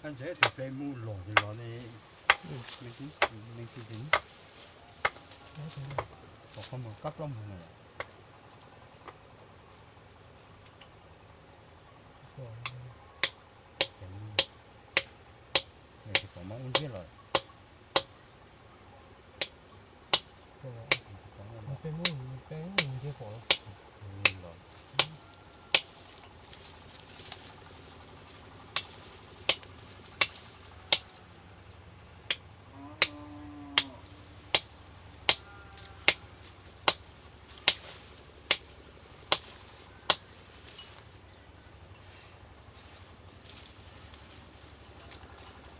Kab ntses tus ple mus los ces los ne, kom qhov muag kab plaub muag na. Tsis pom mab ub ntxiab los.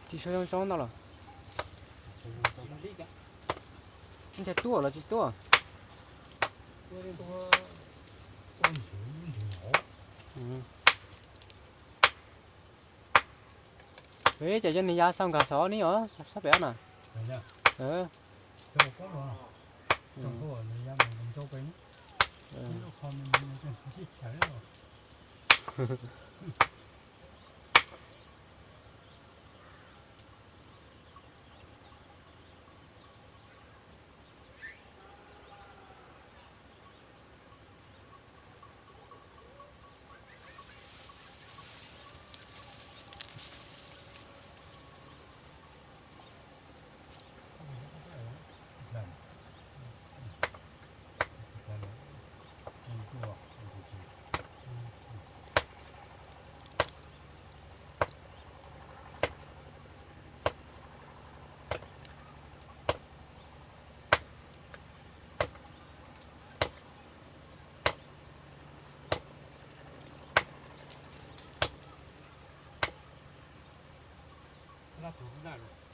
Tsis sau zoo zoo ntau los. Ncaig tuaj los tsis tuaj. Peb cov yog nws ya xaus nkag xov ni os, sab pem na. Laj tus laj los.